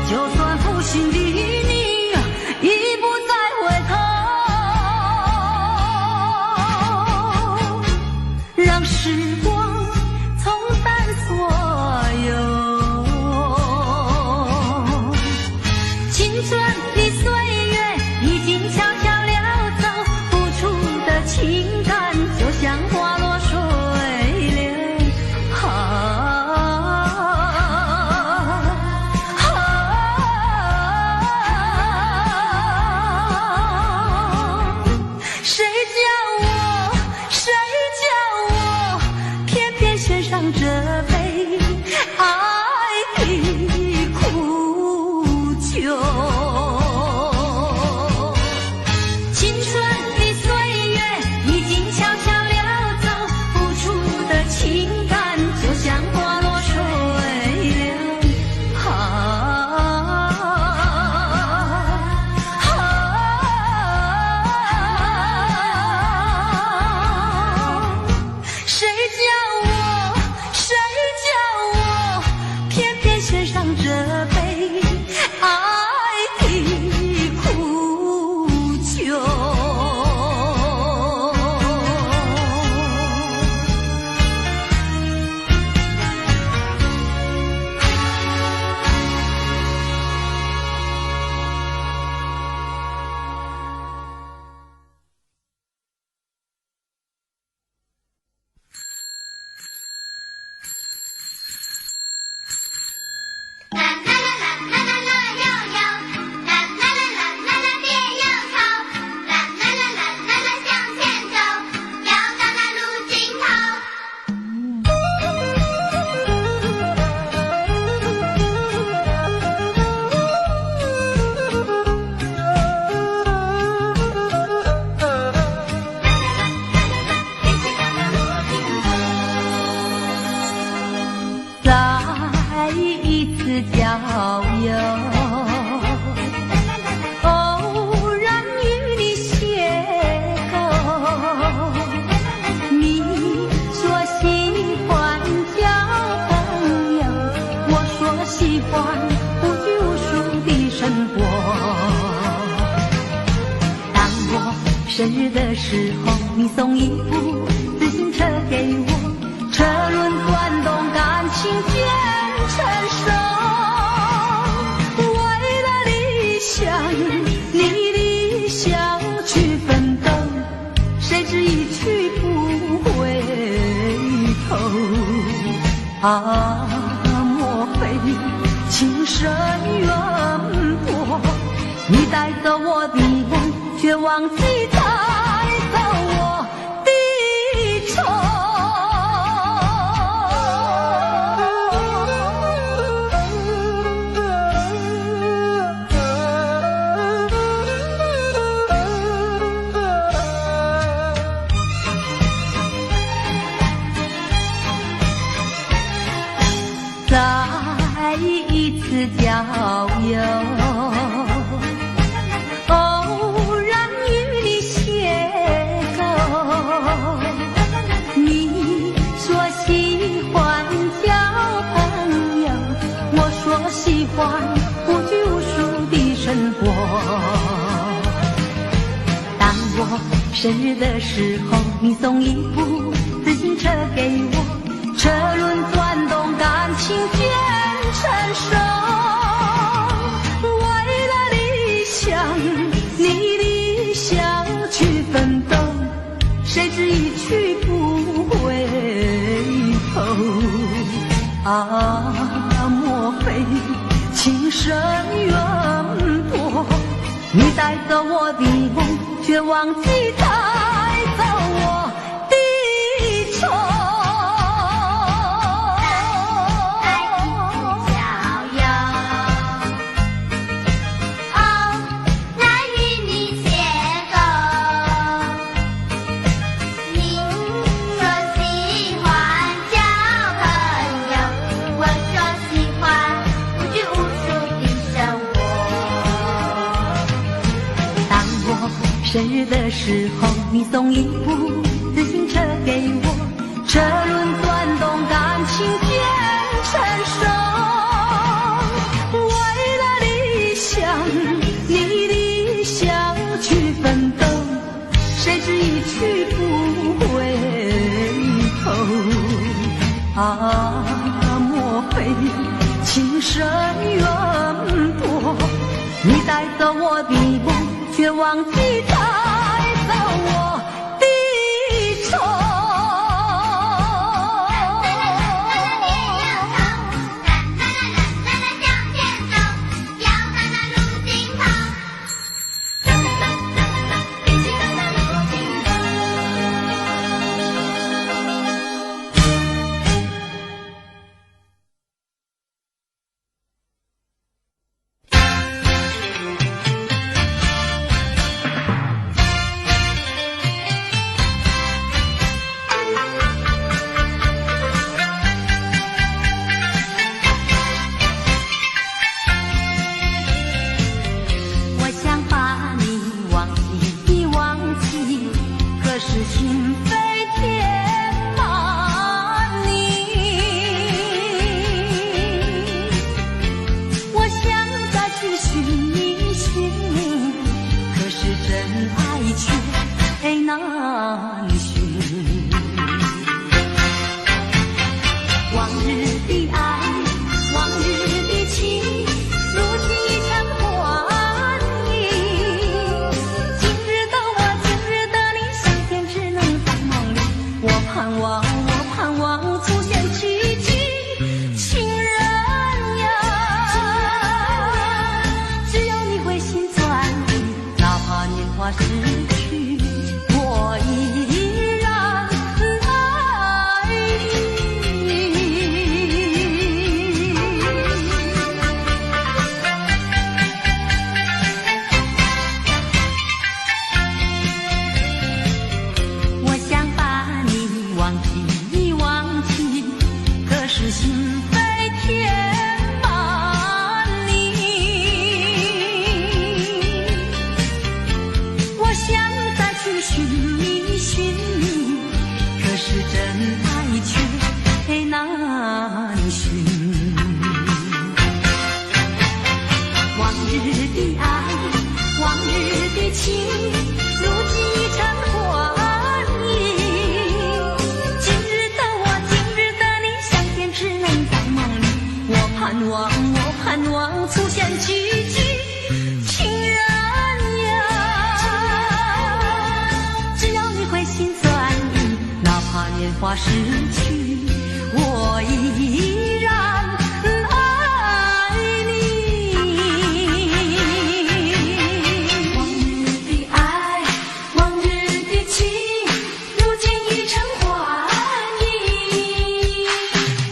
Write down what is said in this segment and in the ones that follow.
就算負心的你已不再回頭，讓時光沖淡所有。青春的歲月已經悄悄溜走，付出的情感就像花落水流。啊啊！誰叫我，誰叫我，偏偏獻上這杯愛的苦酒。青春的歲月已經悄悄溜走，付出的情感就像花落水流。啊啊！誰叫我，誰叫我，偏偏獻上這杯愛的苦酒。啦啦啦啦啦啦樂悠悠，啦啦啦啦啦啦別憂愁，啦啦啦啦啦啦向前走，要到那路盡頭。再一次郊遊，偶然與你邂逅，你說喜歡交朋友，我說喜歡無拘無束的生活。當我生日的時候，你送一部自行車給我，車輪轉動，感情漸成熟。為了理想，你理想去奮鬥，誰知一去不回頭。啊，莫非情深緣薄？你帶走我的夢，卻忘記帶走我的愁。再一次郊遊，偶然與你邂逅，你說喜歡交朋友，我說喜歡無拘無束的生活。當我生日的時候，你送一部自行車給我，車輪轉動，感情漸成熟。為了理想，你理想去奮鬥，誰知一去不回頭。啊，莫非情深緣薄？你帶走我的夢，卻忘記帶走我的愁。再一次郊遊，偶然與你邂逅，你說喜歡交朋友，我說喜歡無拘無束的生活。當我生日的時候，你送一部自行車給我，車輪轉動，感情漸成熟。為啊，莫非情深緣薄？你帶走我的夢，卻忘記帶走我的愁。啦啦啦啦啦，別憂愁，啦啦啦啦啦啦，向前走，要到那路盡頭。啦啦啦啦，一起到那路盡頭。我想把你忘記，忘記，可是心扉填滿你。我想再去尋覓尋覓，可是真愛卻難尋。往日的愛，往日的情，如今已成幻影。今日的我，今日的你，相見只能在夢裡。我盼望，我盼望出現奇蹟，情人呀，只要你回心轉意，哪怕年華逝去，我依然愛你。我想把你忘記，忘記，可是心扉填滿你。我想再去尋覓尋覓，可是真愛卻難尋。往日的愛，往日的情，如今已成幻影。今日的我，今日的你，相見只能在夢裡。我盼望，我盼望出現奇蹟，情人呀，只要你回心轉意，哪怕年華逝去，我依然愛你。往日的愛，往日的情，如今已成幻影。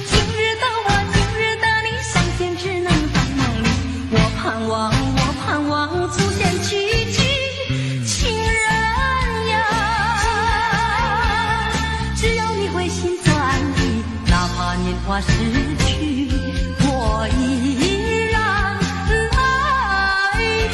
今日的我，今日的你，相見只能在夢裡。我盼望，我盼望出現奇蹟，情人呀，只要你回心轉意，哪怕年華逝去，我依然愛你。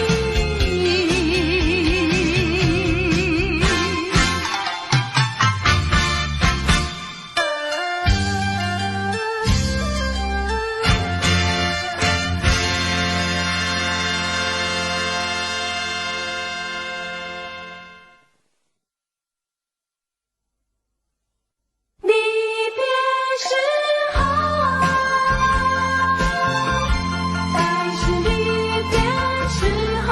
離別時候，該是離別時候。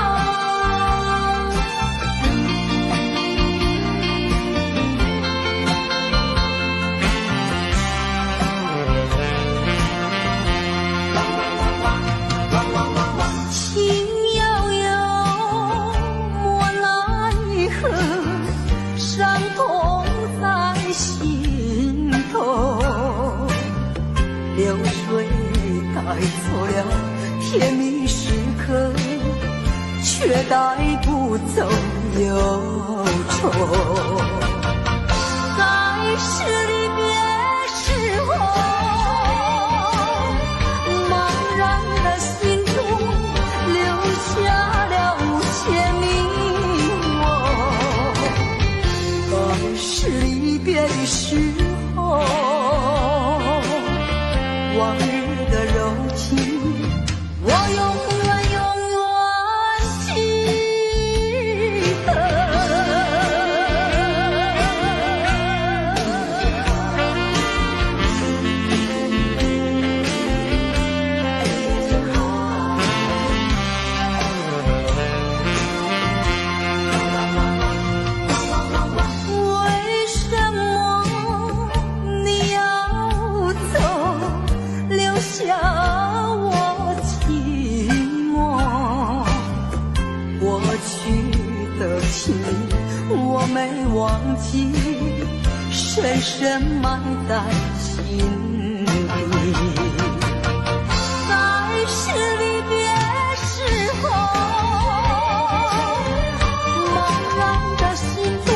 情悠悠，莫奈何，傷痛在心頭。流水帶走了甜蜜時刻，卻帶不走憂愁。該是離別時候，茫然的心中留下了無限迷惘。該是離別的時候，往日的柔情，我永遠永遠記得。忘記，深深埋在心底。該是離別時候，茫然的心中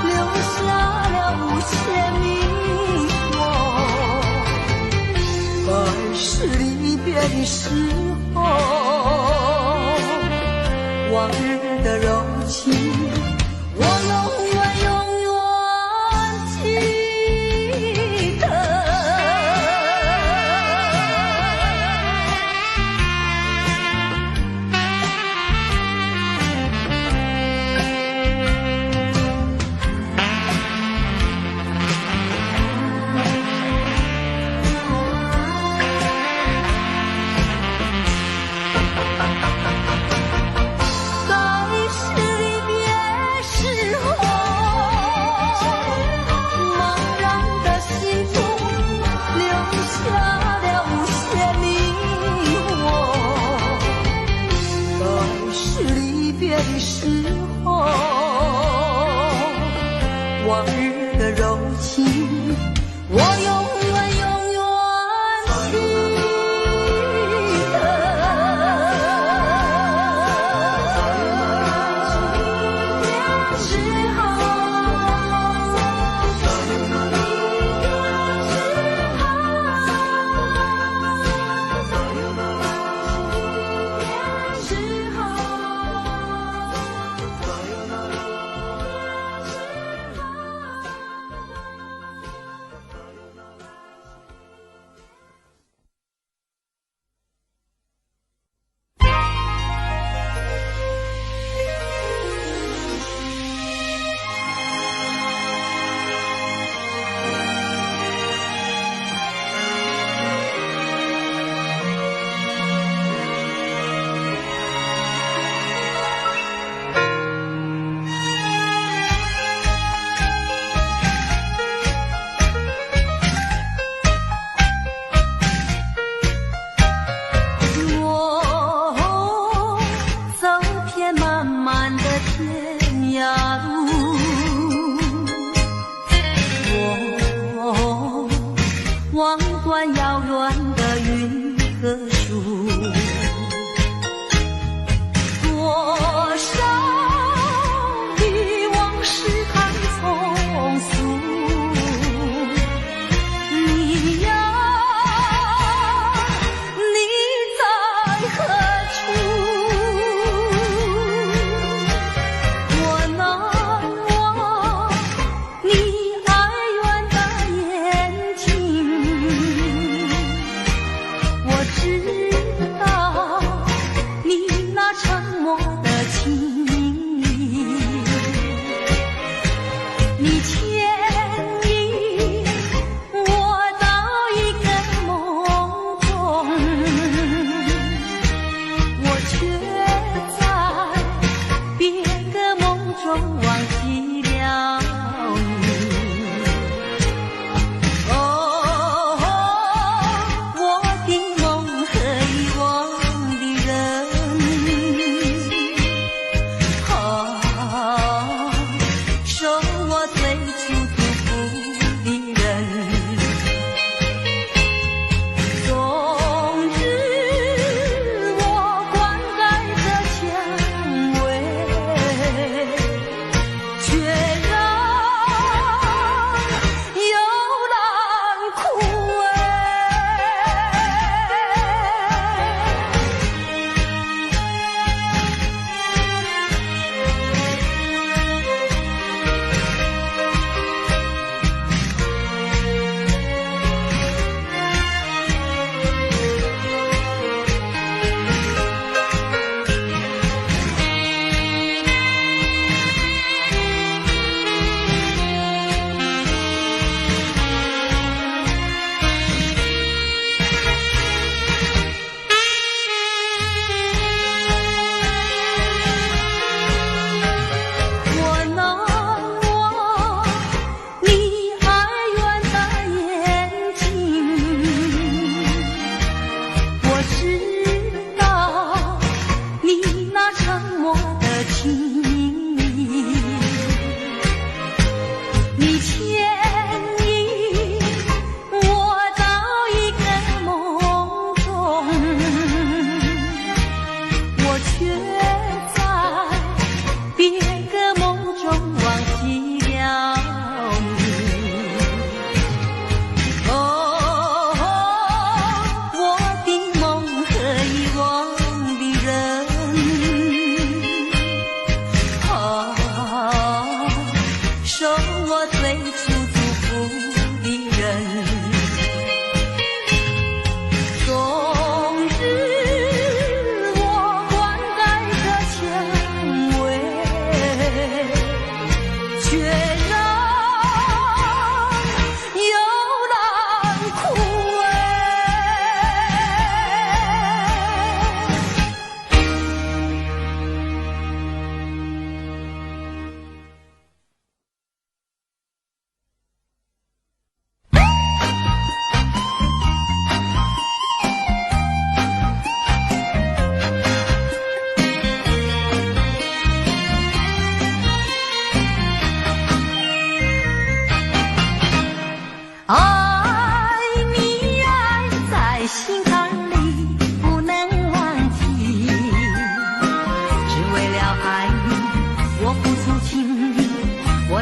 留下了無限迷惑。該是離別的時候，往日的柔情，我永遠永遠記得。該是離別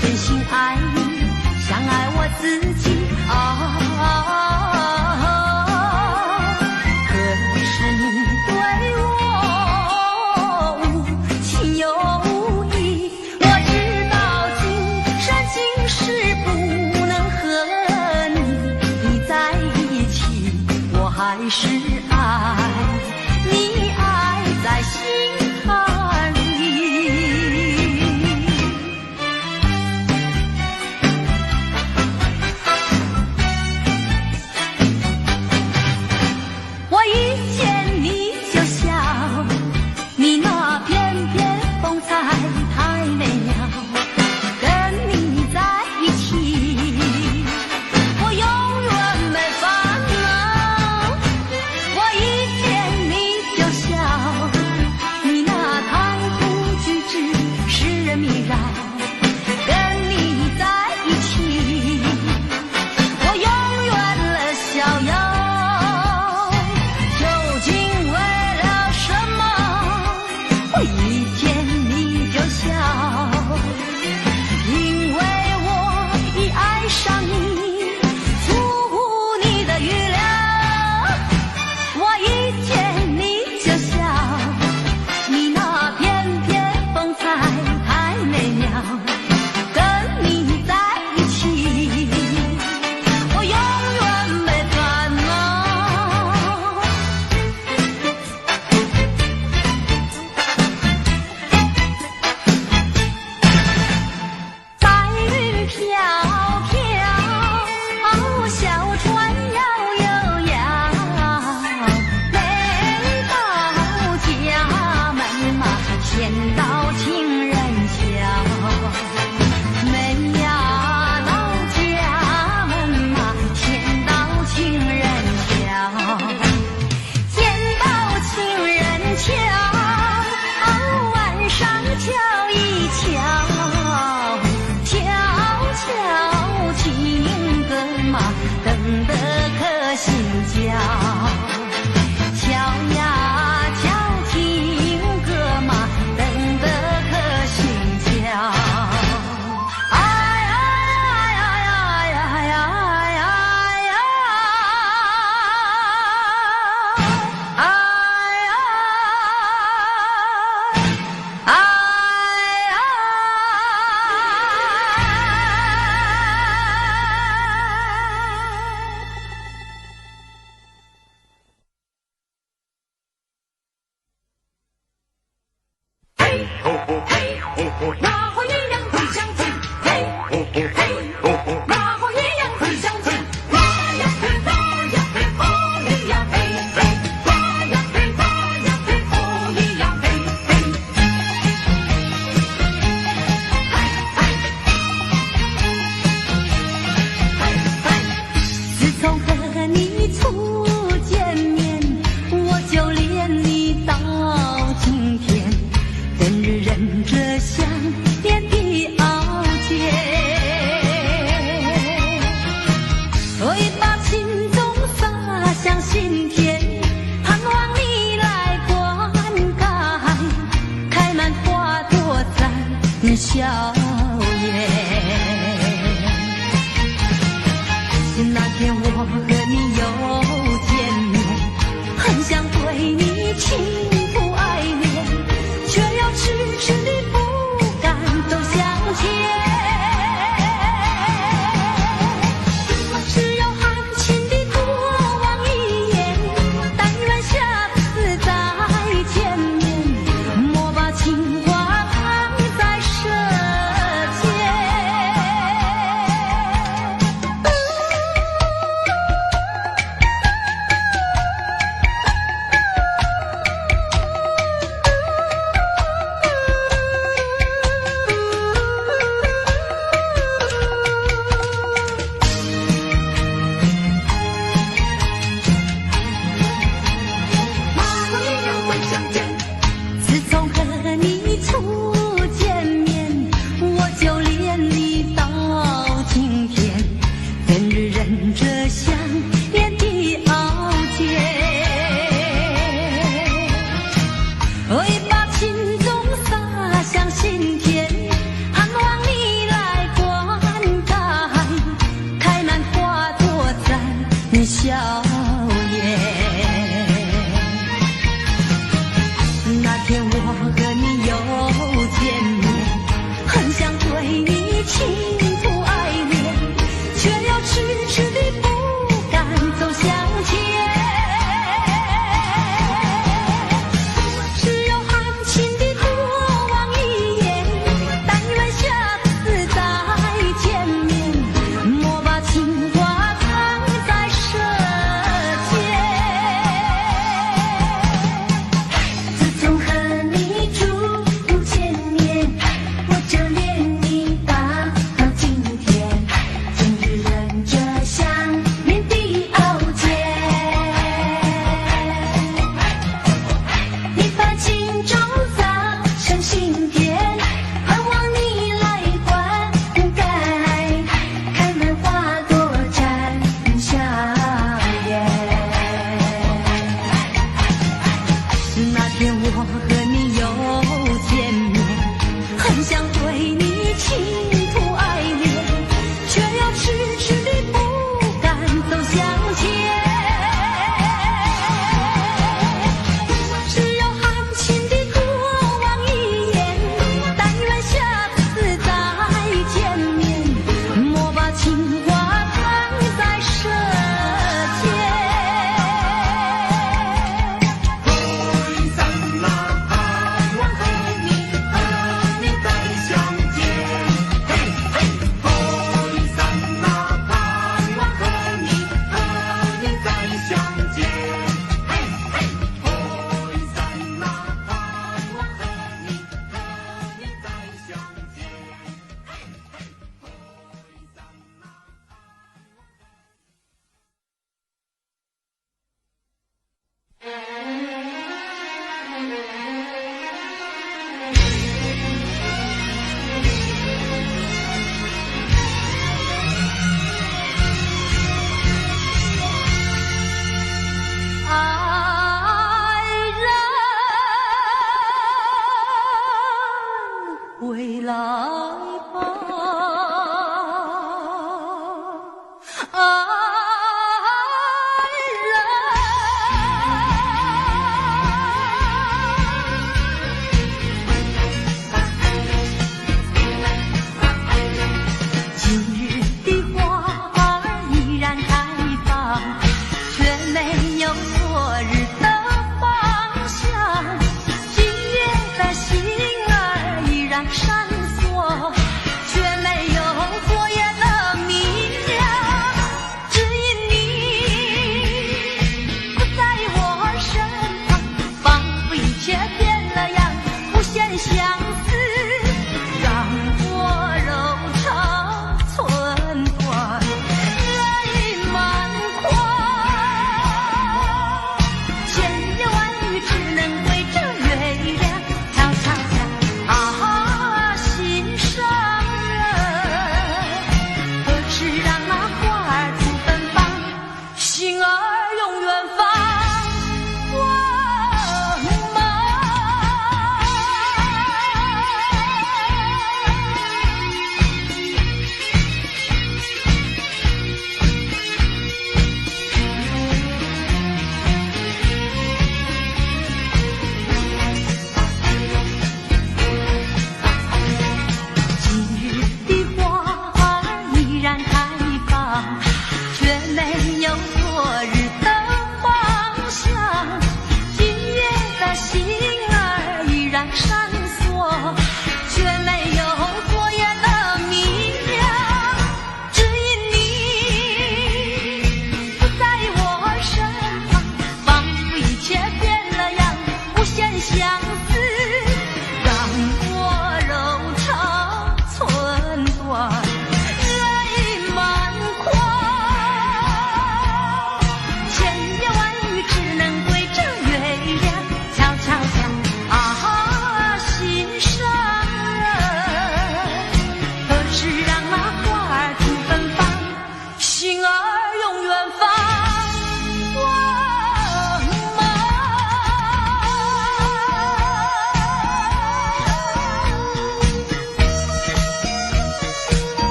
真心愛你，像愛我自己啊。可是你對我無情又無義，我知道今生今世不能和你在一起，我還是愛你，愛在心坎裡。我一見你就笑，你那翩翩風采太美妙，跟你在一起，我永遠沒煩惱。我一見你就笑，你那談吐舉止使人迷擾，跟你在一起，我永遠樂逍遙。究竟為了什麼？我一見你就笑，因為我已愛上你，出乎你的預料。我一見你就笑，你那翩翩風采太美妙，跟你在一起，我永遠沒煩惱。白雲飄飄，小船搖又搖，沒到家門嘛，先到情人橋。沒呀到家門嘛，先到情人橋。見到情人橋，晚上瞧一瞧，瞧瞧情歌嘛，等得可心焦。瞧呀瞧情歌嘛，等得可心焦。哎哎哎哎哎哎哎哎哎。馬和鴛鴦會相見，嘿嘿，馬和鴛鴦會相見，哇呀嘿，哇呀嘿，哦咿呀嘿嘿，哇呀嘿，哇呀嘿，哦咿呀嘿嘿。自從和你初見面，我就戀你到今天，整日忍着想念的熬煎，所以把情種灑向心田，盼望你來灌溉，開滿花朵展笑顏。那天我和你又見面，很想對你傾吐愛戀，卻又遲遲地不敢走向前。只有含情地多望一眼，但願下次再見面，莫把情話藏在舌尖。馬和鴛鴦會相見，自從和你初見面，我就戀你到今天，整日忍着想念的熬煎，我已把情種灑向心田，盼望你來灌晴天，盼望你來灌溉，開滿花朵展笑顏。那天我和你又見面，很想對你傾吐愛戀，卻又遲遲地不敢走向前。只有含情地多望一眼，但願下次再見面，莫把情話藏在舌尖。開心啦，盼望和你和你再相見。嘿嘿，開心啦，盼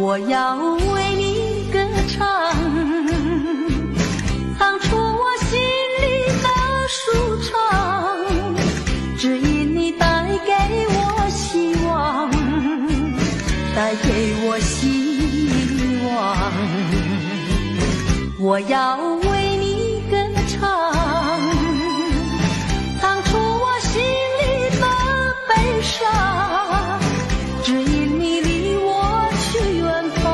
我要為你歌唱，唱出我心裡的舒暢，只因你帶給我希望，帶給我希望。我要為你歌唱，唱出我心裡的悲傷，只因你離我去遠方，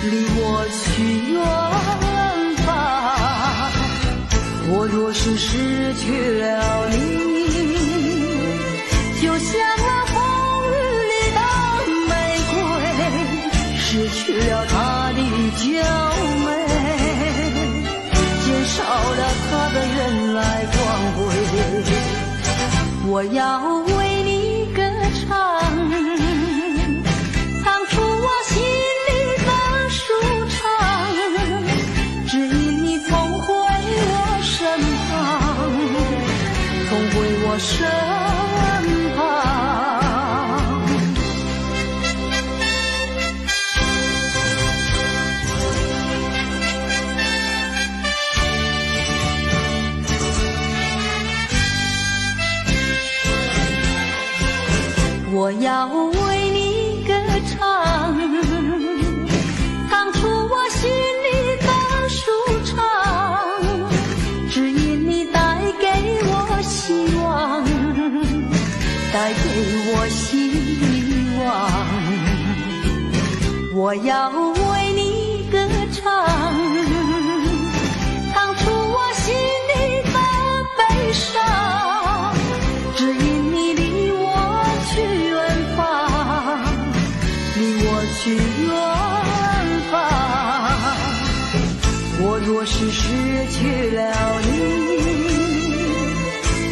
離我去遠方。我若是失去了你，就像那風雨裡的玫瑰，失去了它的嬌美，減少了它的原來光輝。我要為你歌唱，唱出我心裡的舒暢，只因你重回我身旁，重回我身旁。我要為你歌唱，唱出我心裡的舒暢，只因你帶給我希望，帶給我希望。我要為你歌唱，唱出我心裡的悲傷，只因你離我去遠方，離我去遠方。我若是失去了你，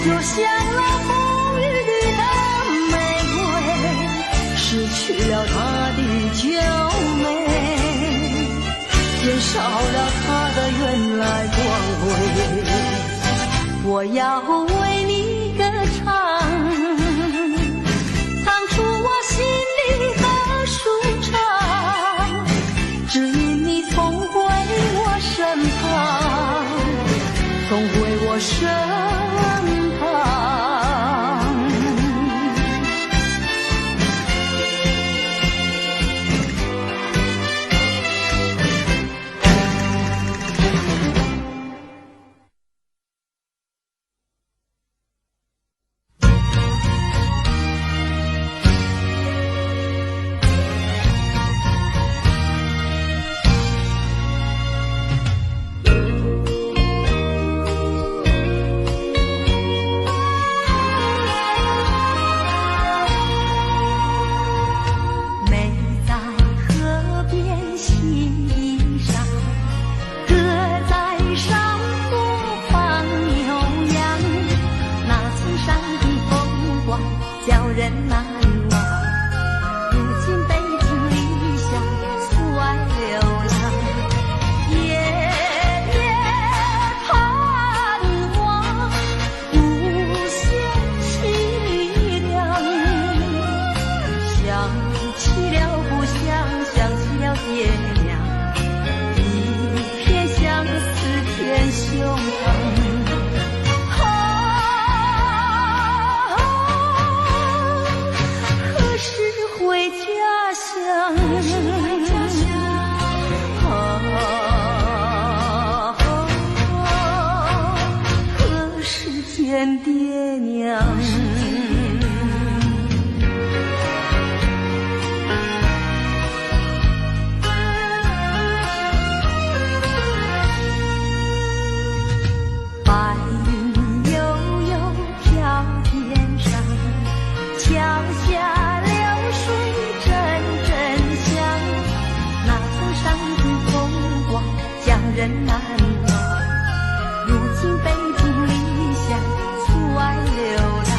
就像那風雨裡的玫瑰，失去了它的嬌美，減少了它的原來光輝。我要為你歌唱，唱出我心裡的舒暢，只因你重回我身旁，重回我身旁。美在河邊溪上，歌在山坡放牛羊，那青山的風光叫人難忘。如今背井離鄉，出外流浪，夜夜盼望，無限凄涼。想起了故鄉，想起了爹娘，一片相思填胸膛。啊，何時回家鄉？啊，何時見爹娘？白雲悠悠飄天上，橋下流水陣陣響，那村上的風光叫人難忘。如今背井離鄉，出外流浪，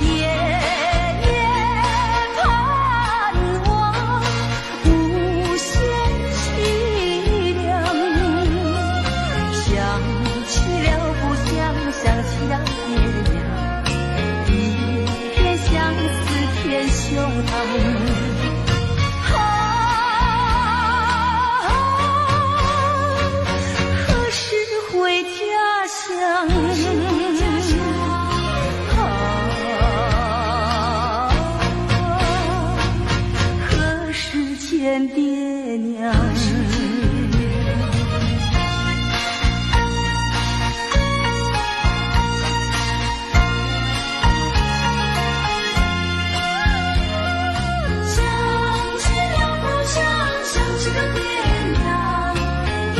夜夜盼望，無限凄涼。想起了故鄉，想起了爹娘，一片相思填胸膛。見爹娘？想起了故鄉，想起了爹娘，一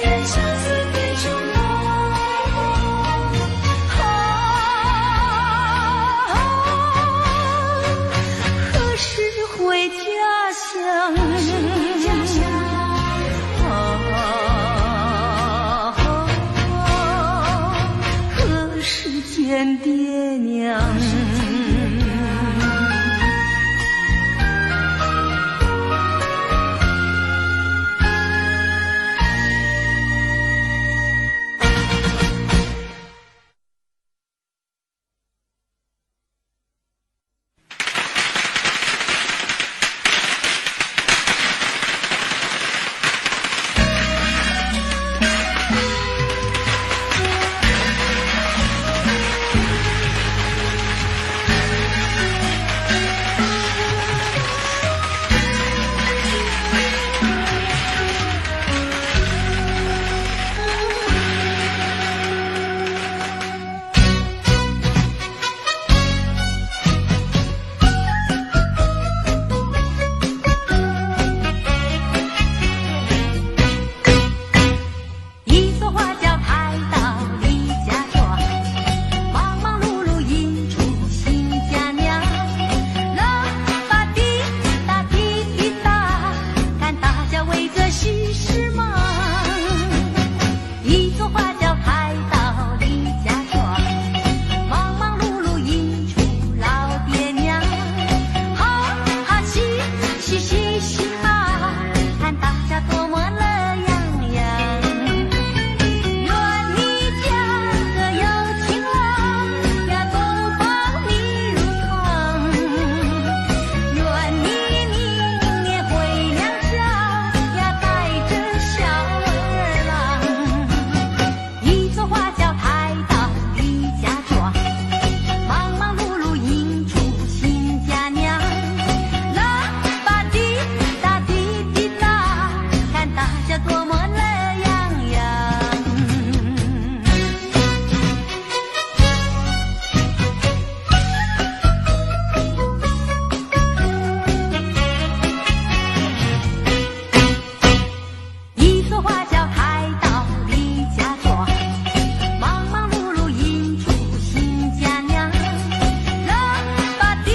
點相思堆成河。啊，何時回家鄉？啊，何時見爹娘？一座花轎抬到李家莊，忙忙碌碌迎出新嫁娘。喇叭滴答滴滴答，看大家為這喜事忙。一座花轎抬到李家莊，忙忙碌碌迎出老爹娘。哈哈嘻嘻嘻嘻哈，看大家多麼樂洋洋。願你嫁個有情郎，呀，共抱蜜如糖。願你明年回娘家，呀，帶著小兒郎。一座花轎抬到李家莊，忙忙碌碌迎出新嫁娘。喇叭滴答滴滴答，看大家多麼樂洋洋。一座花轎抬到李家莊，忙忙碌碌迎出新嫁娘。喇叭滴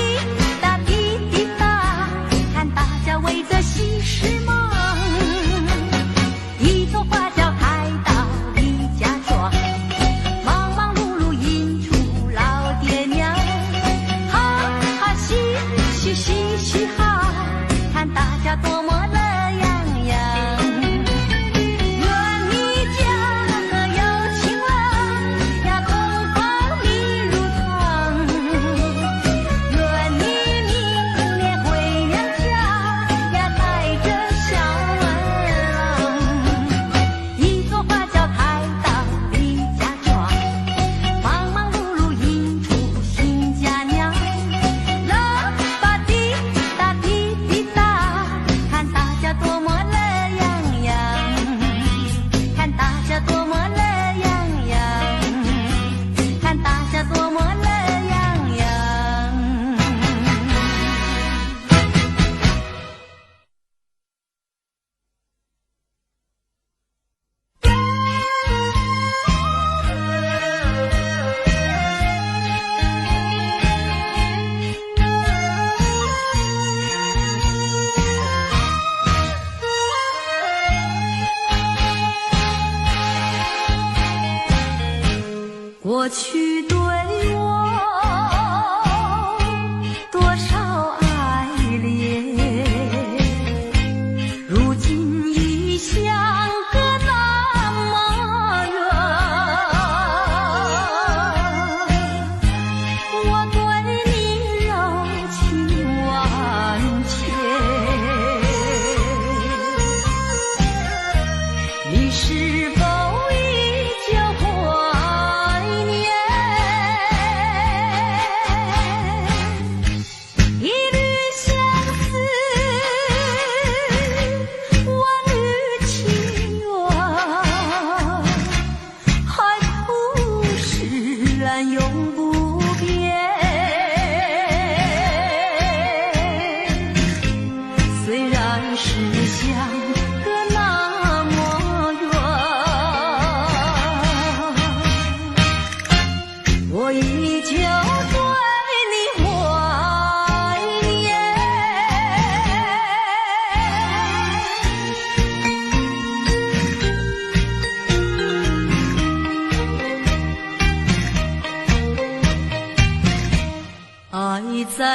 答滴滴答，看大家為這喜事忙。一座花轎抬到李家莊，忙忙碌碌迎出老爹娘。哈哈嘻嘻嘻嘻哈，看大家多麼樂洋洋。願你嫁個有情郎，呀，共抱蜜如糖。願你明年回娘家，呀，帶著小兒郎。一座花轎抬到李家莊，忙忙碌碌迎出新嫁娘。喇叭滴答滴滴答，看大家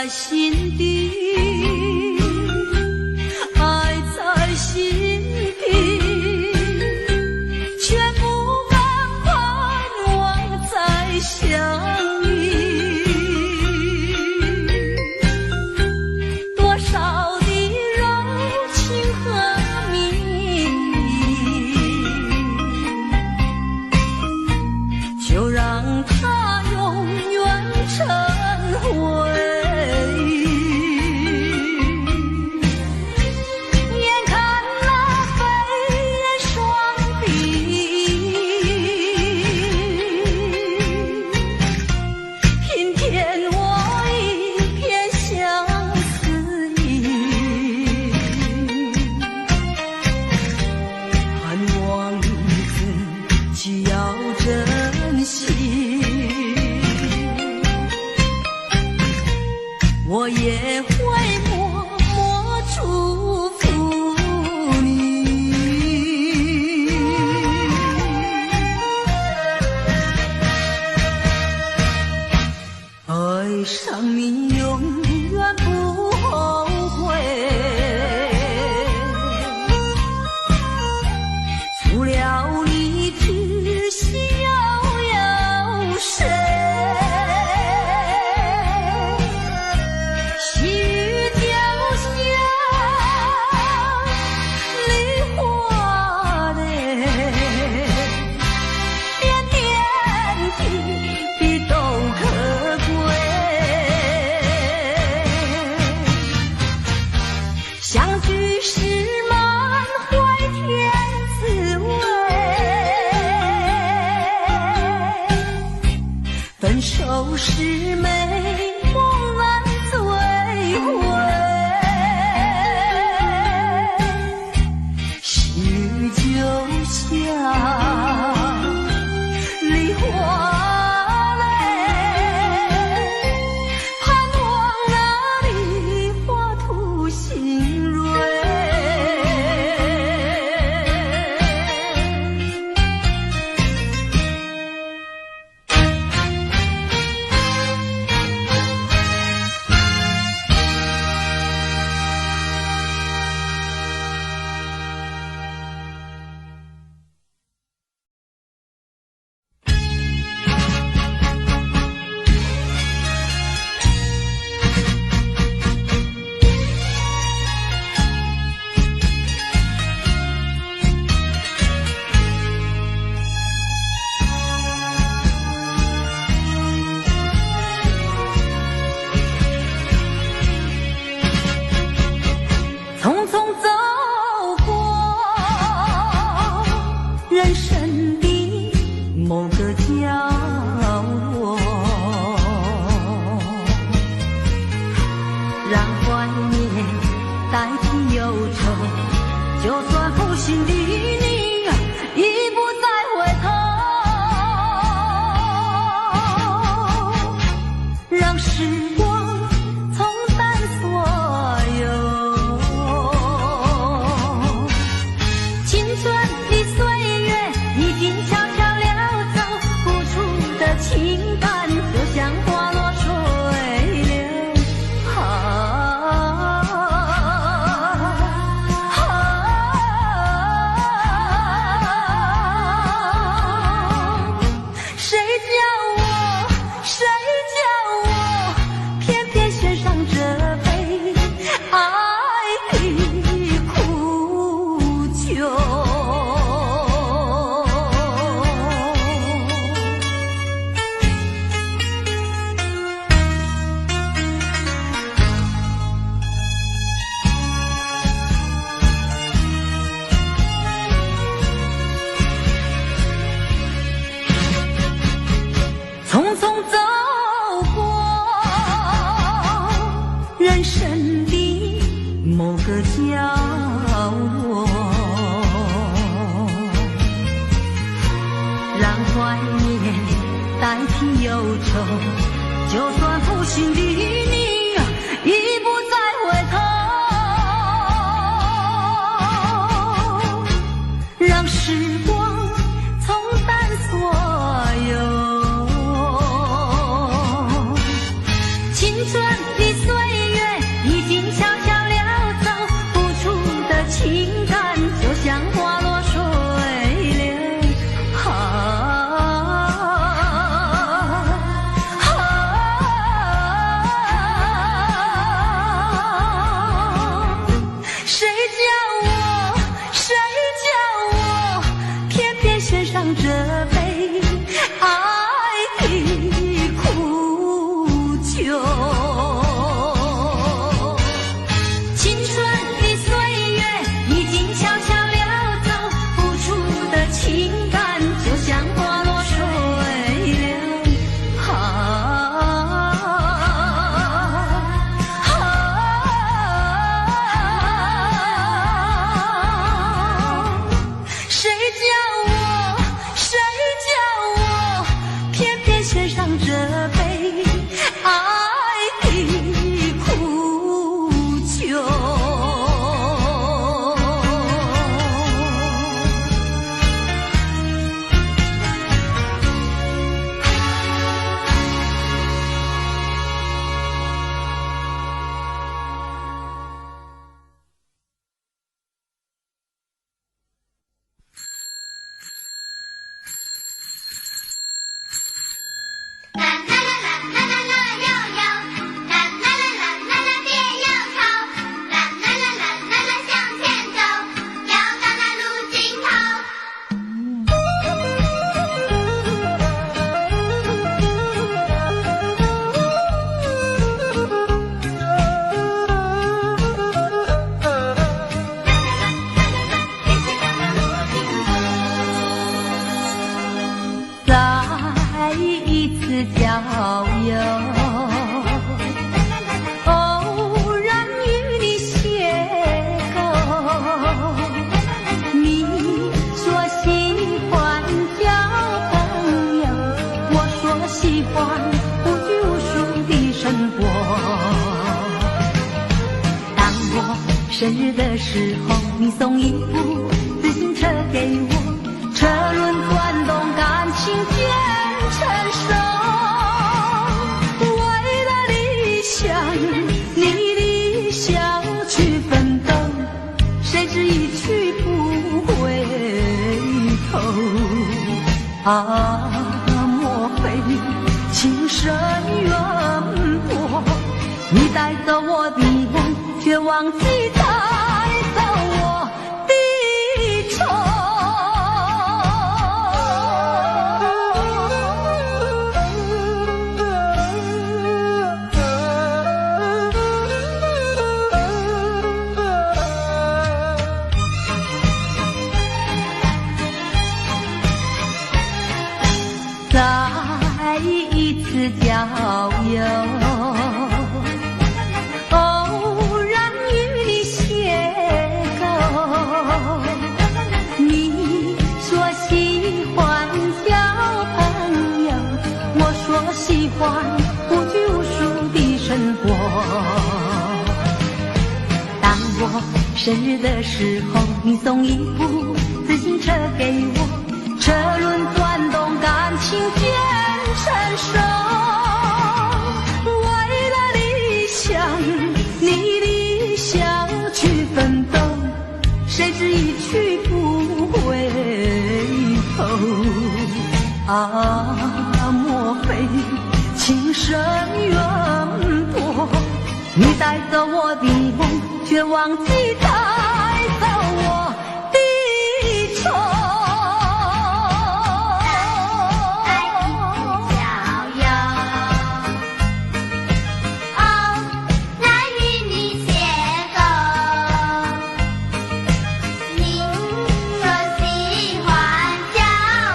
心底，愛在心底，卻不敢盼望再相遇。多少的柔情和蜜意，就讓它永遠成回憶。眼看那飛燕雙比翼，平添我一片相思意。盼望自己要珍惜，我也會默默祝福你。愛上你永遠不後悔，除了你知心又有誰？細雨就像梨花淚，點點滴滴都可貴。相聚時滿懷甜滋味，分手時美夢難追回。細雨就像梨花淚，盼望那梨花吐新蕊。匆匆走過人生的某個角落，讓懷念代替憂愁，就算負心的你已不再回頭，讓時光沖淡所有。青春的歲月已經悄悄溜走，付出的情感就像花落水流。啊啊！誰叫我，誰叫我，偏偏選上這杯愛的苦酒。匆匆走過人生的某個角落，讓懷念代替憂愁，就算負心的你已不再回頭，讓時光沖淡所有。青春的歲我生日的時候，你送一部自行車給我，車輪轉動，感情漸成熟。為了理想，你理想去奮鬥，誰知一去不回頭。啊，莫非情深緣薄？你帶走我的夢，卻忘記帶走我的愁。再一次郊遊，偶然與你邂逅，你說喜歡交朋友，我說喜歡無拘無束的生活。當我生日的時候，你送一部自行車給我，車輪轉動，感情漸成熟。為了理想，你理想去奮鬥，誰知一去不回頭。啊，莫非情深緣薄？你帶走我的夢，卻忘記帶走我的愁。再一次郊遊，偶然與你邂逅，你說喜歡交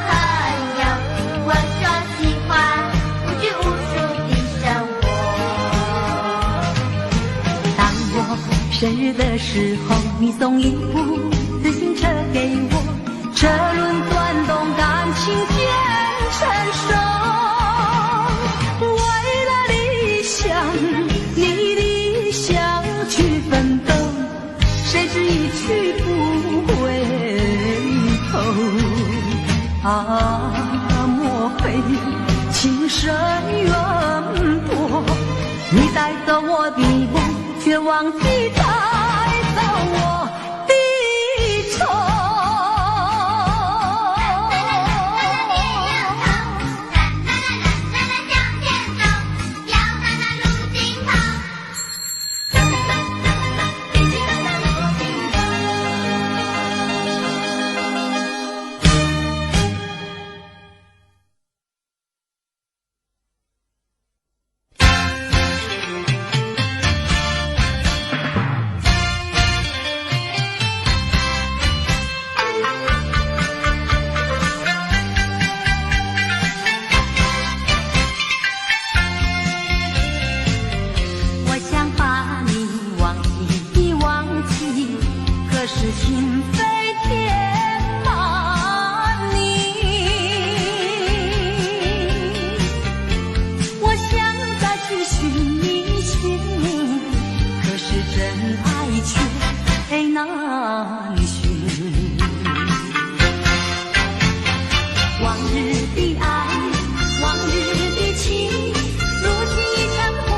朋友，我說喜歡無拘無束的生活。當我生日的時候，你送一部自行車給我，車輪轉動，感情漸成熟。為了理想，你理想去奮鬥，誰知一去不回頭。啊，莫非情深緣薄？你帶走我的夢，卻忘記帶走我的愁。啦啦啦啦啦，別搖頭，啦啦啦啦啦，向前走，要到那路盡頭。走走走走，一起到那路盡頭。我想把你忘記，你忘記，可是心扉填滿你。我想再去尋覓尋覓，可是真愛卻難尋。往日的愛，往日的情，如今已成幻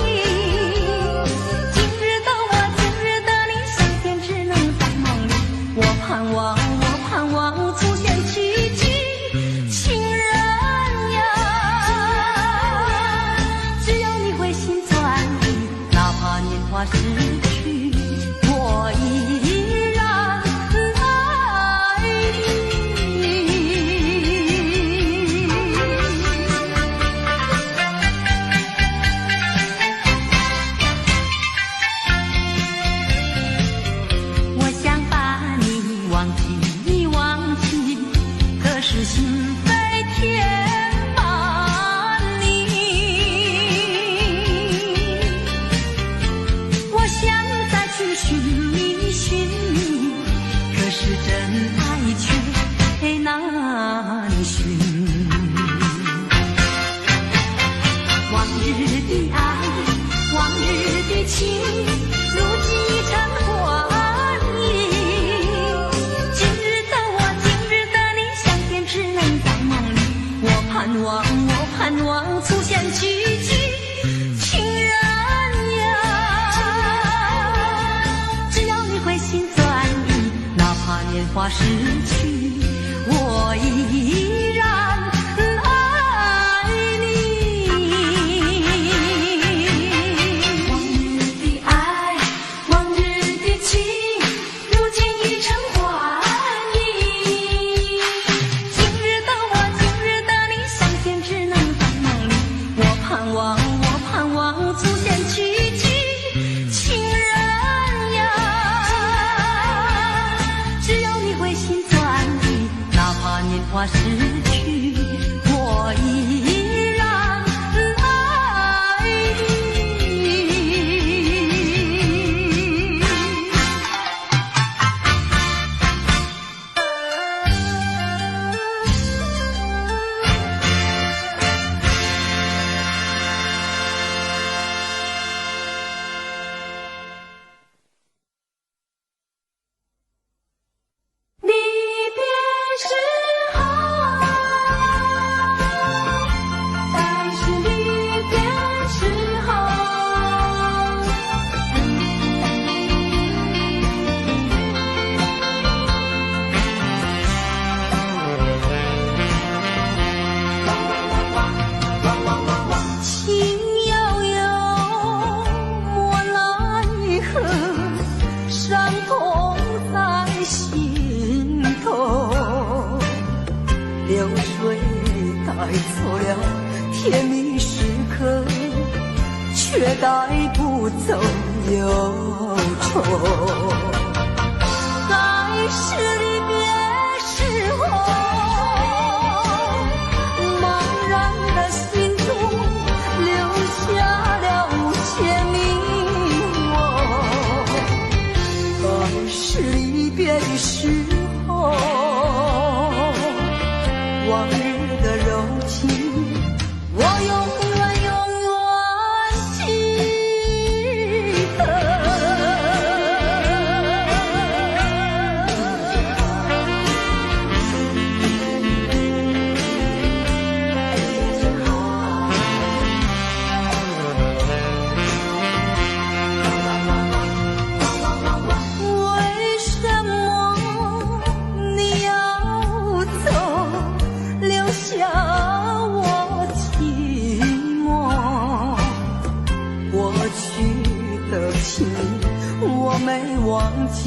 影。今日的我，今日的你，相見只能在夢裡。我盼望，我盼望出現奇蹟，情人呀，只要你回心轉意，哪怕年華逝去，我依然愛你。我想把你忘記，你忘記，可是心扉填滿你。我想再去尋覓尋盼望，我盼望出現奇蹟，情人呀，只要你回心轉意，哪怕年華逝去，我依然愛你。往日的愛，往日的情，如今已成幻影。今日的我，今日的你，相見只能在夢裡。我盼望，我盼望出現奇蹟，情人呀，只要你回心轉意，哪怕年華逝去，我依然愛你。離別時候，該是離別時候。情悠悠，莫奈何，傷痛在心頭。流水帶走了甜蜜時刻，卻帶不走憂愁。該是離別時候，茫然的心中留下了無限迷惑。該是離別的時候，往日的柔情，我永遠永遠記得。為什麼你要走，留下我寂寞？過去的情我沒忘記，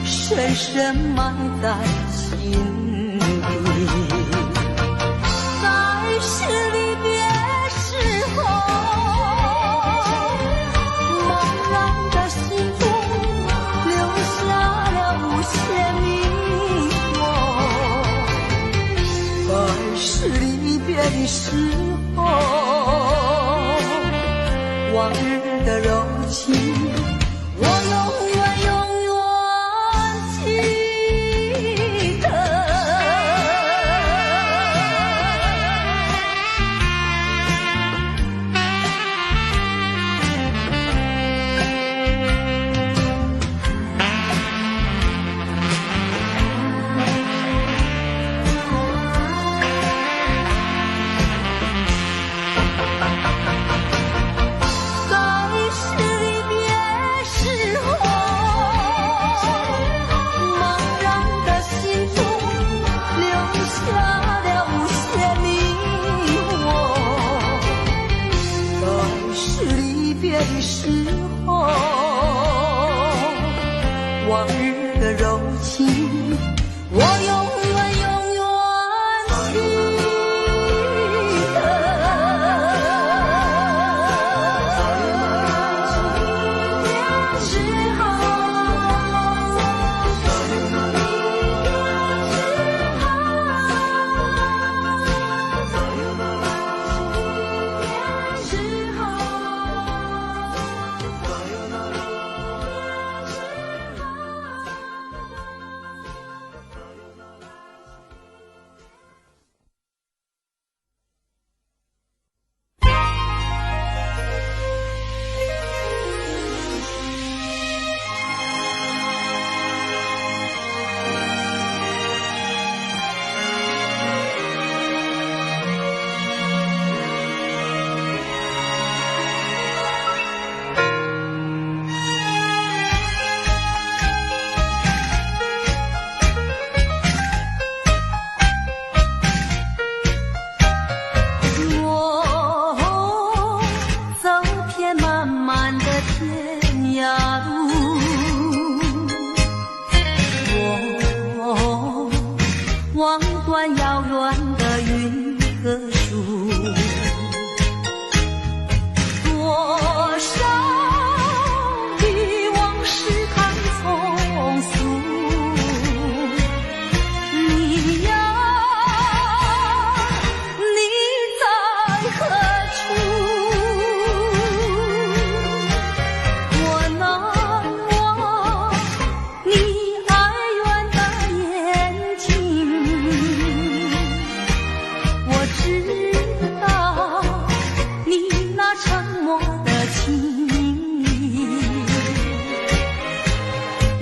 深深埋在心底。該是離別時候，茫然的心中留下了無限迷惑。該是離別的時候，往日的柔情，我永遠永遠記得。該是離別時候，茫然的心中留下了無限迷惑。該是離別的時候，往日的柔情，我永遠永遠記得。時候，時候。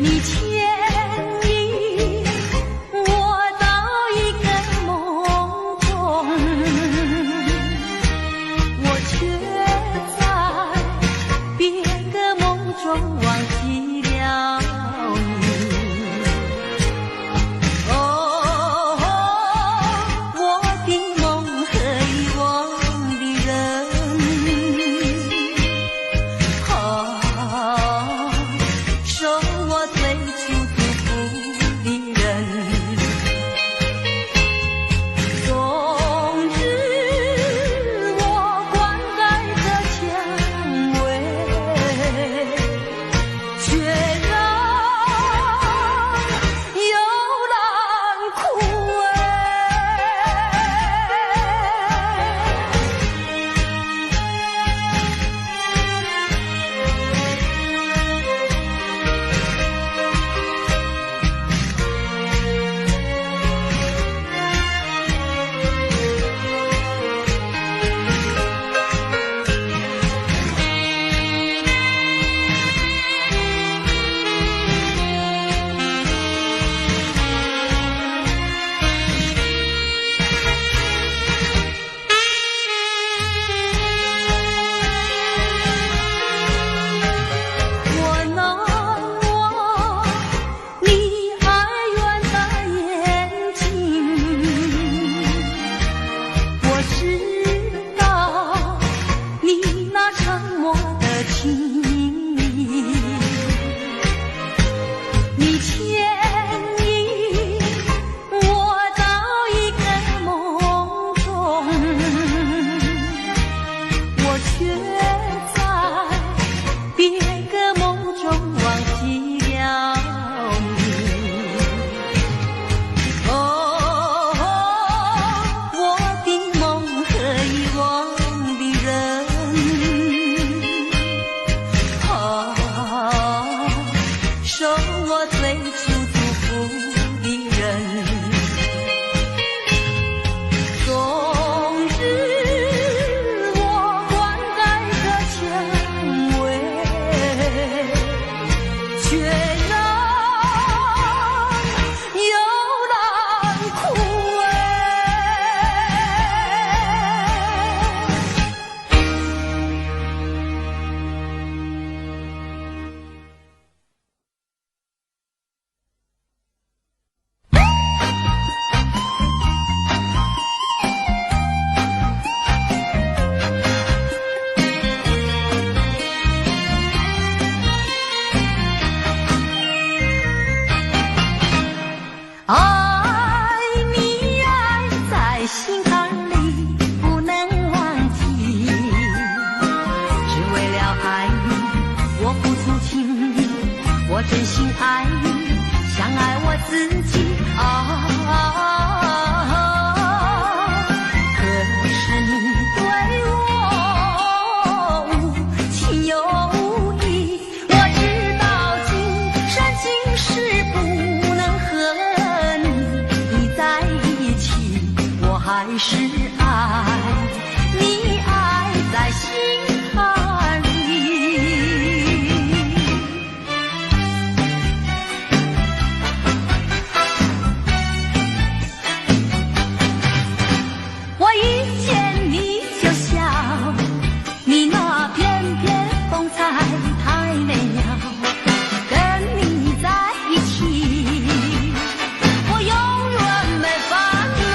你牽引我到一個夢中，我卻在別個夢中忘記了你。哦，我的夢和遺忘的人，啊，受我最初祝福的人。終日我灌溉著薔薇，卻讓幽蘭枯萎。我難忘你哀怨的眼睛，我知道你那沉默的情意。你牽引我到一個夢中，我卻在別個夢中忘記了你。哦，我的夢和遺忘的人，啊，受我最初祝福的人。終日我灌溉著薔薇，卻讓幽蘭枯萎。愛你愛在心坎裡，不能忘記。只為了愛你，我付出情意，我真心愛你，像愛我自己啊。可是你對我無情又無義，我知道今生今世不能和你在一起，我還是愛你，愛在心坎裡。我一見你就笑，你那翩翩風采太美妙，跟你在一起，我永遠沒煩惱。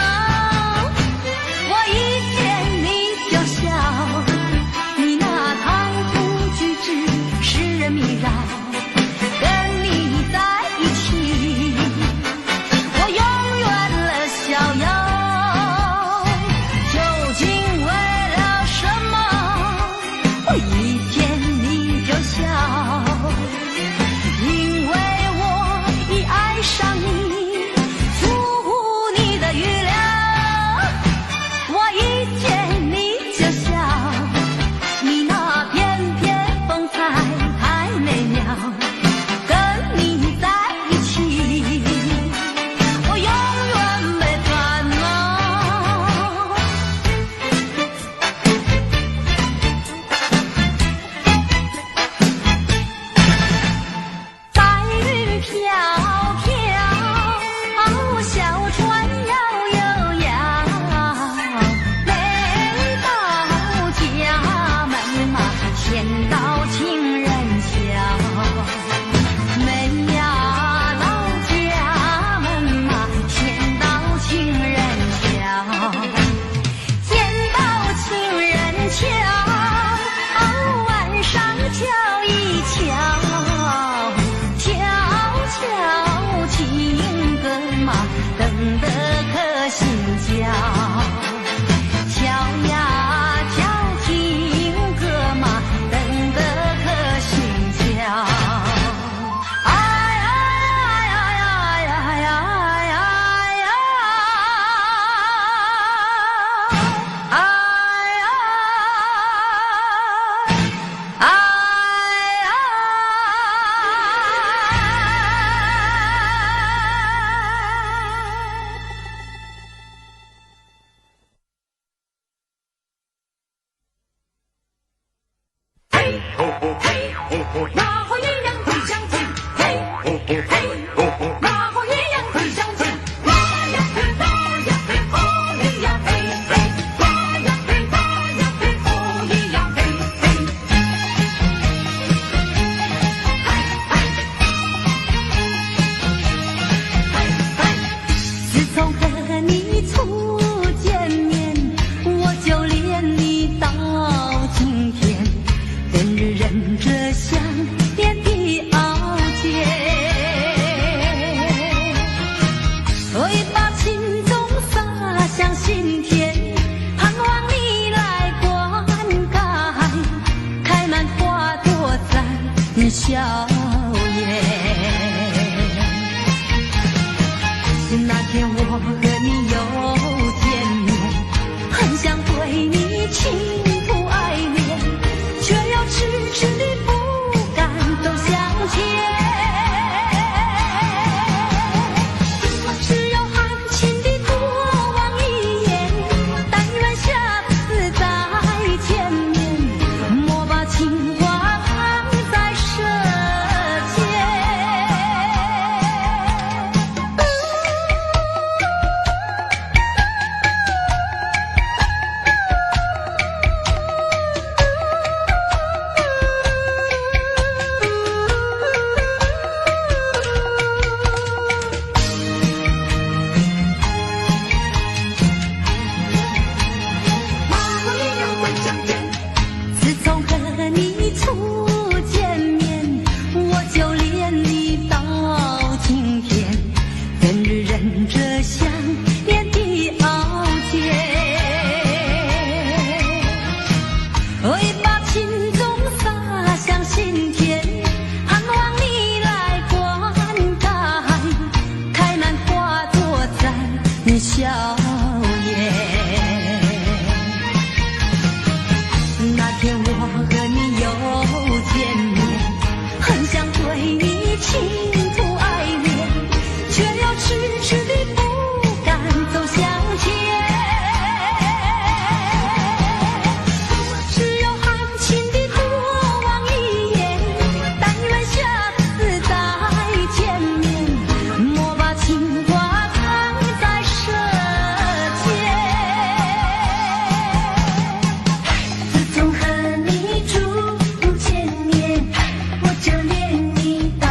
嘿，馬和一樣飛向前，哇呀嘿，哇呀嘿，哦咿呀嘿嘿，哇呀嘿，哇呀嘿，哦咿呀嘿嘿。嘿嘿，嘿嘿。自從和你初見面，我就戀你到今天，整日忍着想念的熬煎，所以把情種灑向心田，盼望你來灌溉，開滿花朵展笑顏。那天我和你又見面，很想對你傾吐愛戀，卻又遲遲地不敢走向前。只有含情地多望一眼，但願下次再見面，莫把情話藏在舌尖。馬和一樣飛向前。自從和你初見面，我就戀你到今天，整日忍着想念的熬煎，我已把情種灑向心田，盼望你來灌溉，開滿花朵展笑顏。那天我和你又見面，很想對你傾吐愛戀，卻又遲遲地不敢走向前。只有含情地多望一眼，但願下次再見面，莫把情話藏在舌尖。自從和你初見面，我就戀你到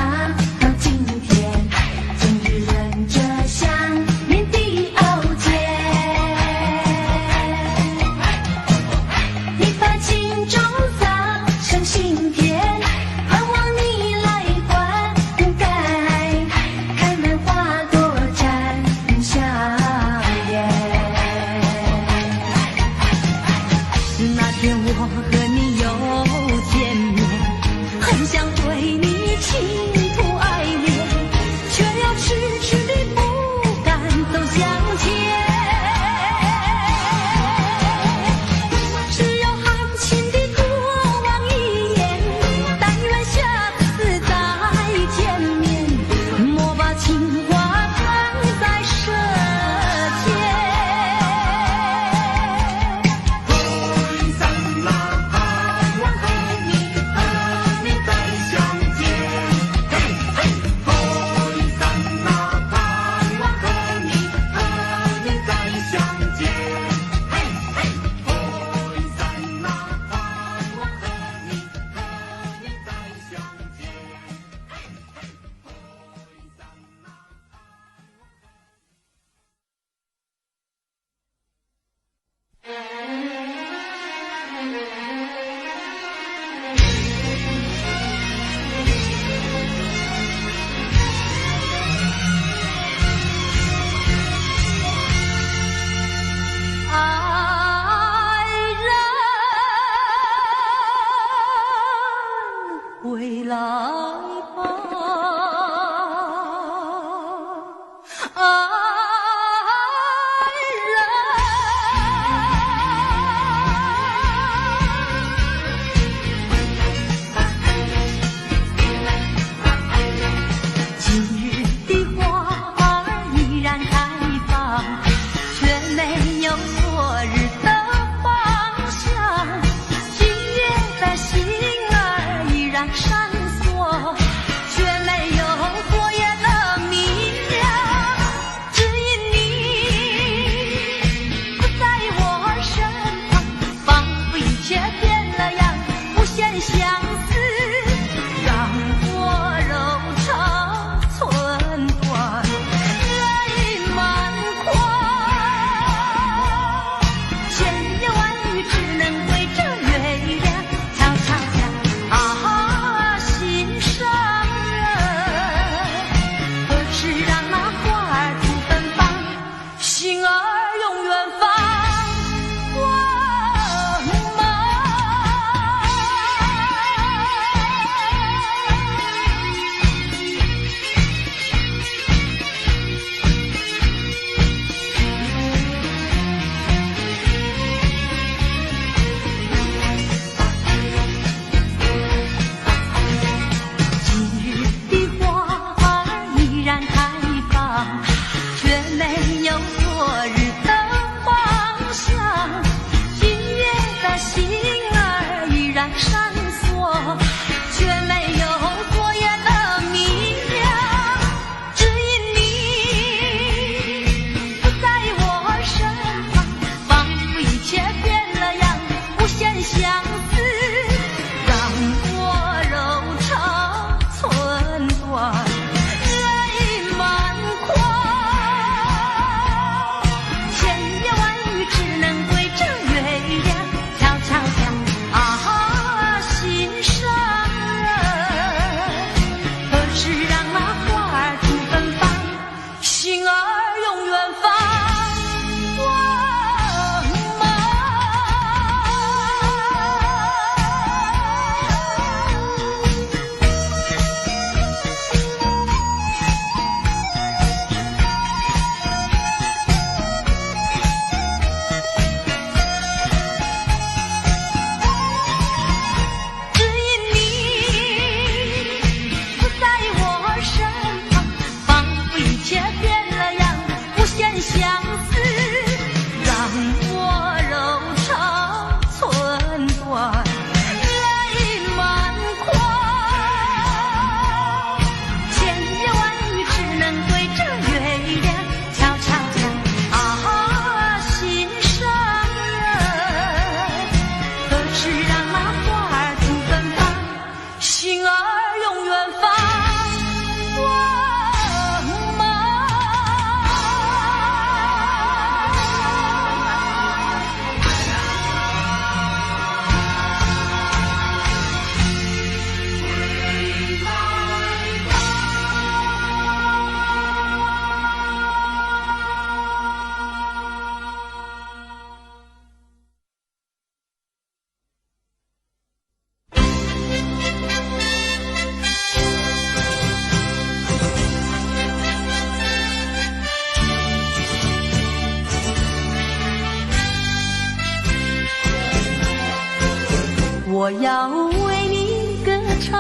要為你歌唱，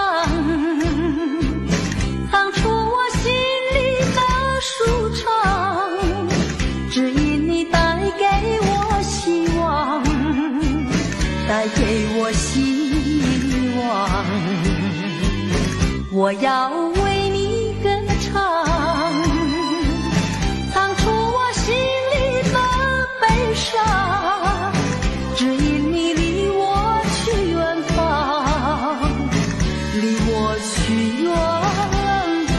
唱出我心裡的舒暢，只因你帶給我希望，帶給我希望。我要為你歌唱，唱出我心裡的悲傷，只因你離我去遠方，離我去遠方。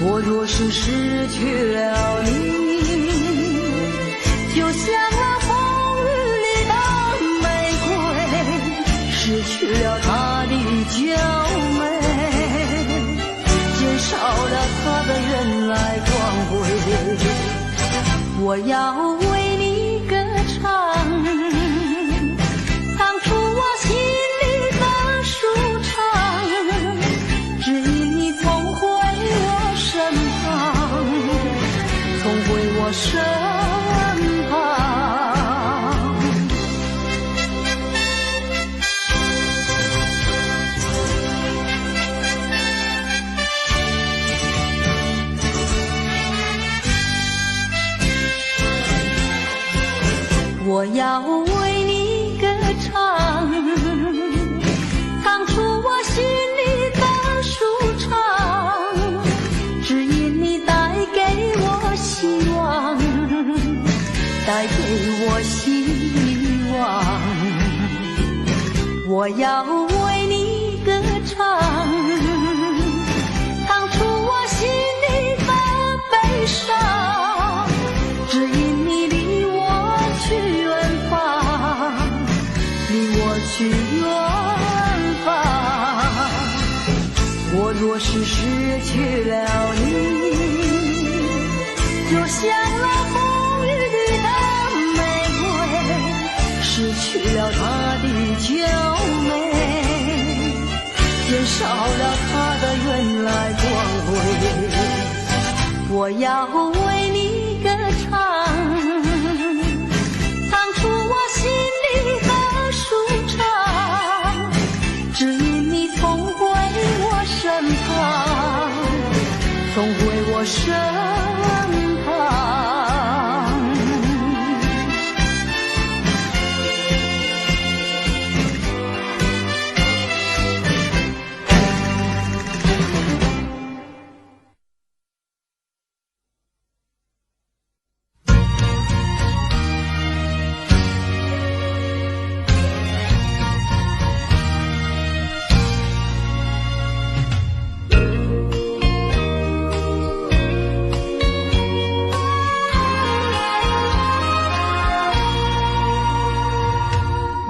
我若是失去了你，就像那風雨裡的玫瑰，失去了它的嬌美，減少了它的原來光輝。我要為你歌唱，唱出我心裡的舒暢，只因你重回我身旁，重回我身旁。我要為你歌唱，唱出我心裡的舒暢，只因你帶給我希望，帶給我希望。我要為你歌唱，唱出我心裡的悲傷，只因你離我去遠方，離我去遠方。我若是失去了你，就像那風雨裡的玫瑰，失去了它的嬌美，減少了它的原來光輝。我要為你歌唱，唱出我心裡的舒暢，只因你重回我身旁，重回我身旁。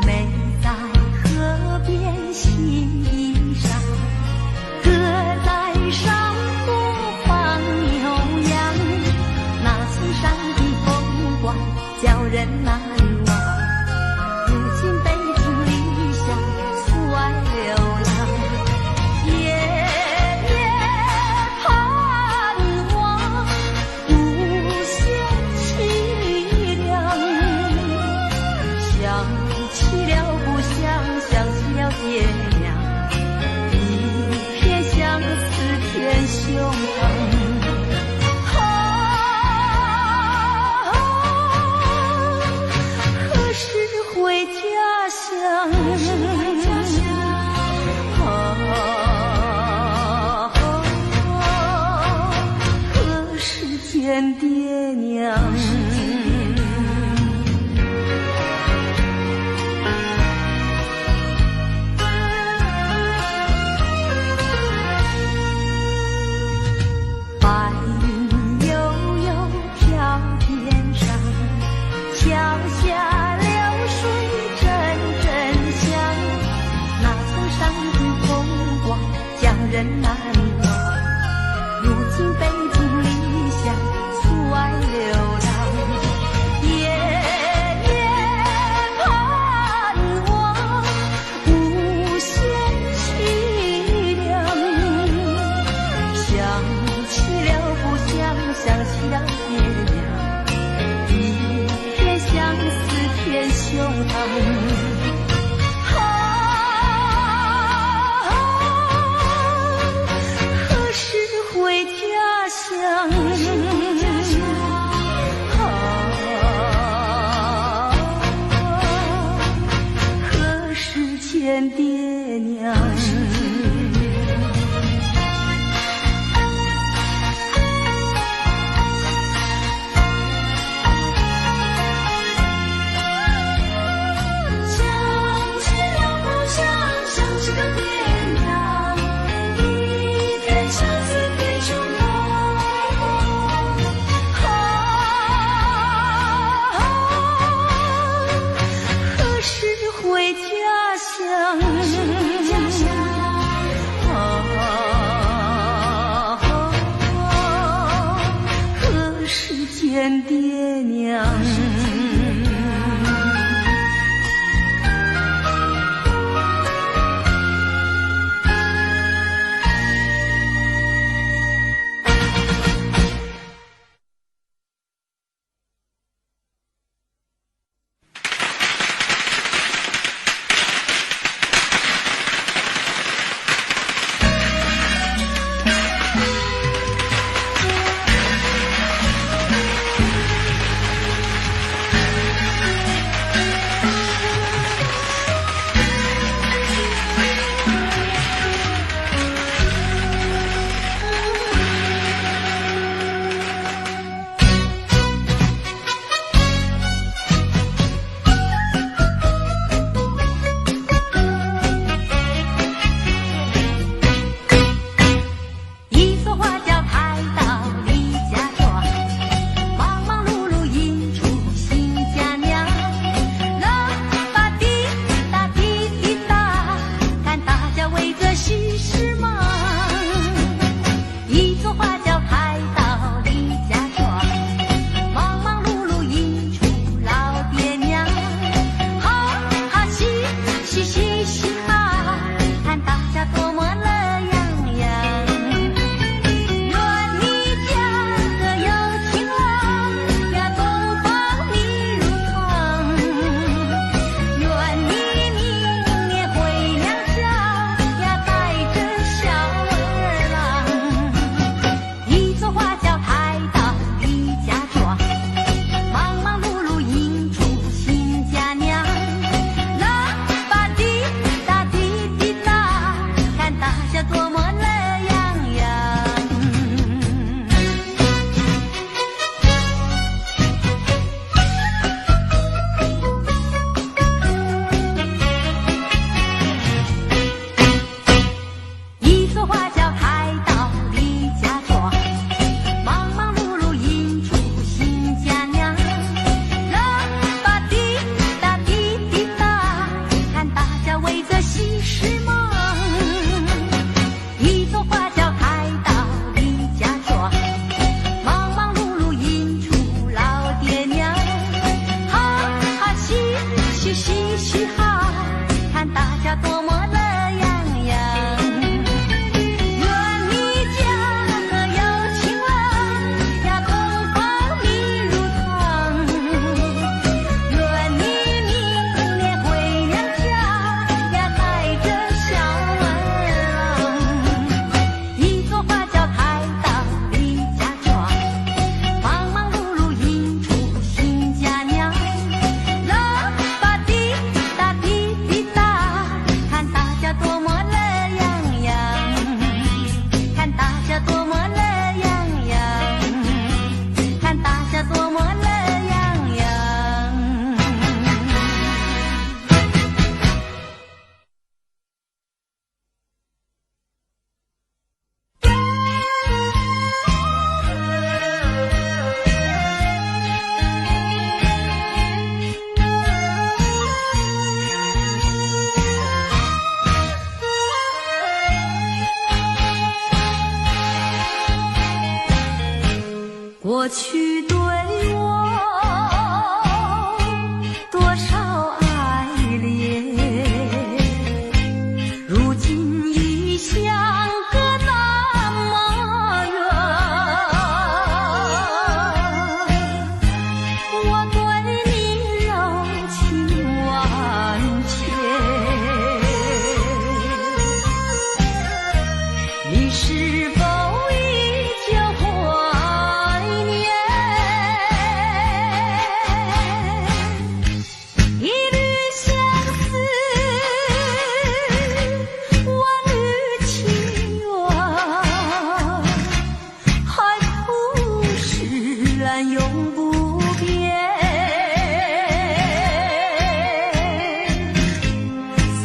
美在河邊溪上，歌在山坡放牛羊，那青山的風光叫人難忘。如今背井離鄉，出外流浪，夜夜盼望，無限凄涼。想起了故鄉，想起了爹娘，一片相思填胸膛。啊，何時回家鄉？啊，何時見爹娘？白雲悠悠飄天上，橋下流水陣陣響，那青山的風光叫人難忘。如今背井離鄉，出外流浪，夜夜盼望，無限凄涼。想起了故鄉，想起了爹娘，一片相思填胸膛。啊，過去對我多少愛戀，如今已相隔那麼遠。我對你柔情萬千，你是否依舊懷念？一縷相思，萬縷情緣，海枯石爛永不變。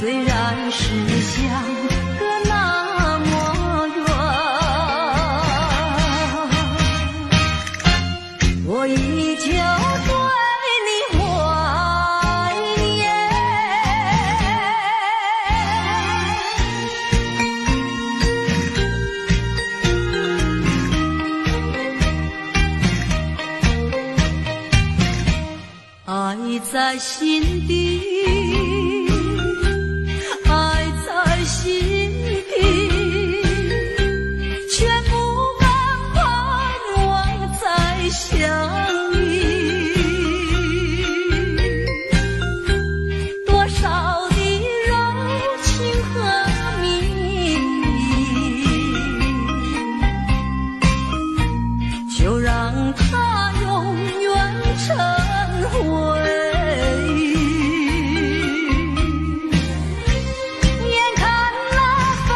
雖然是相隔那麼遠，我依舊對你懷念。愛在心底，愛在心底，卻不敢盼望再相依。多少的柔情和蜜意，就讓它永遠成回憶。眼看那飛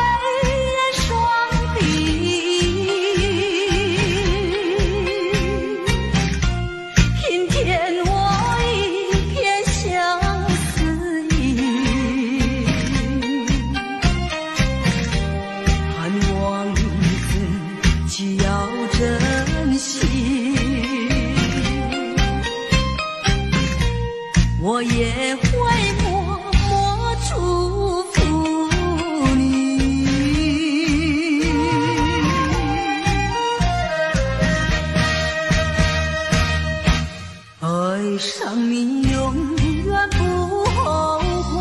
燕雙比翼，平添我一片相思意。盼望自己要珍惜，我也會默默祝福你。愛上你永遠不後悔，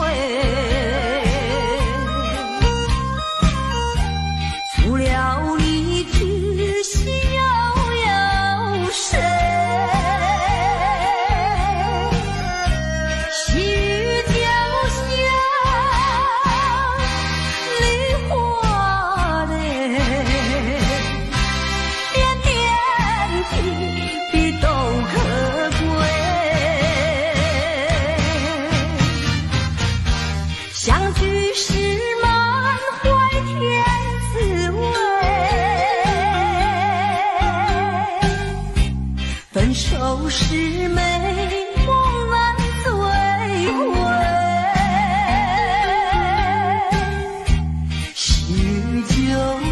除了你知心又有誰？細雨就像梨花淚，點點滴滴都可貴。相聚時滿懷甜滋味，分手時美夢難追回。細雨就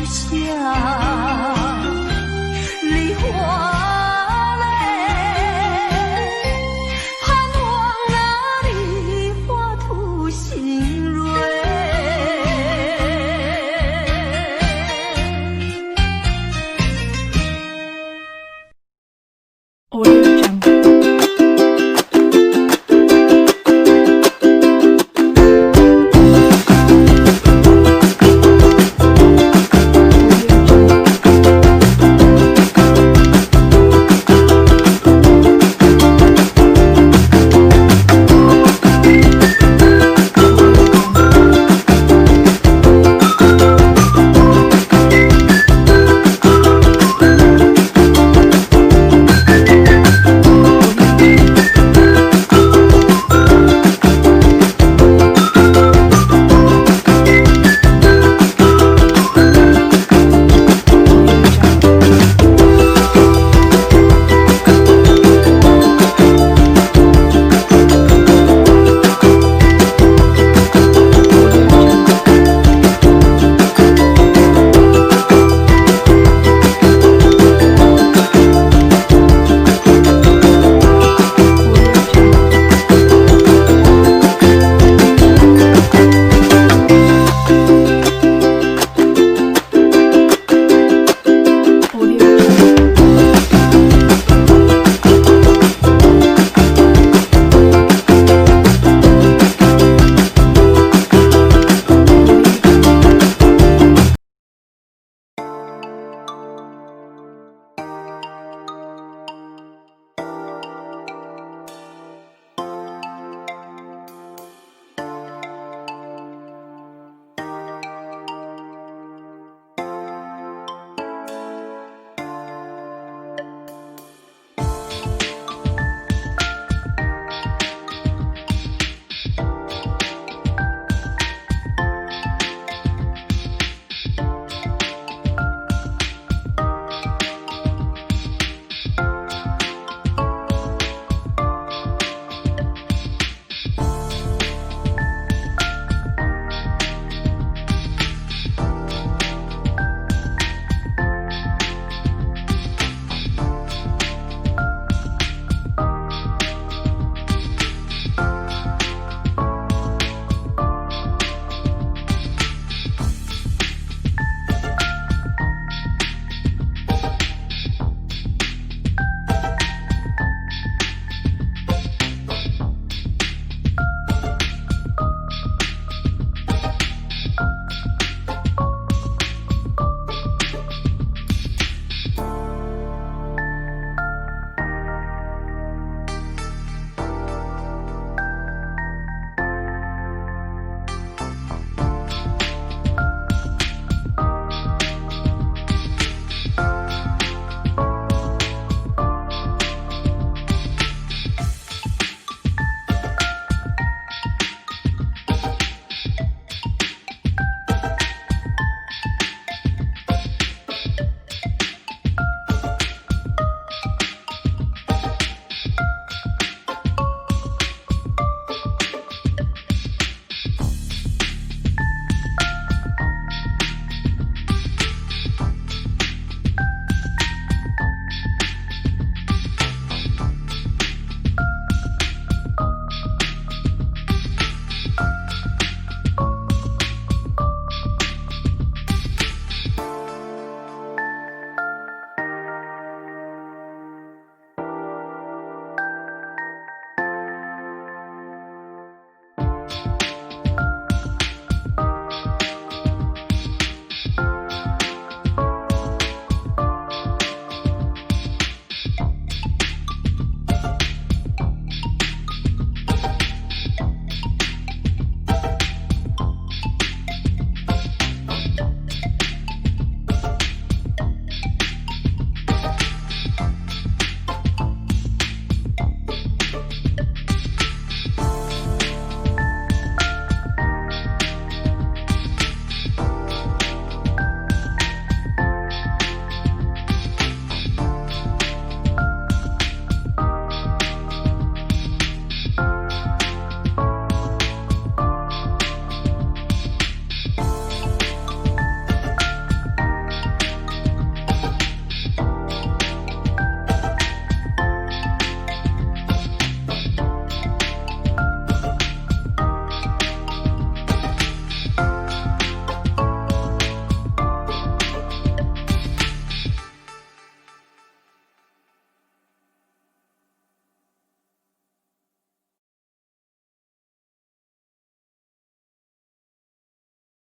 像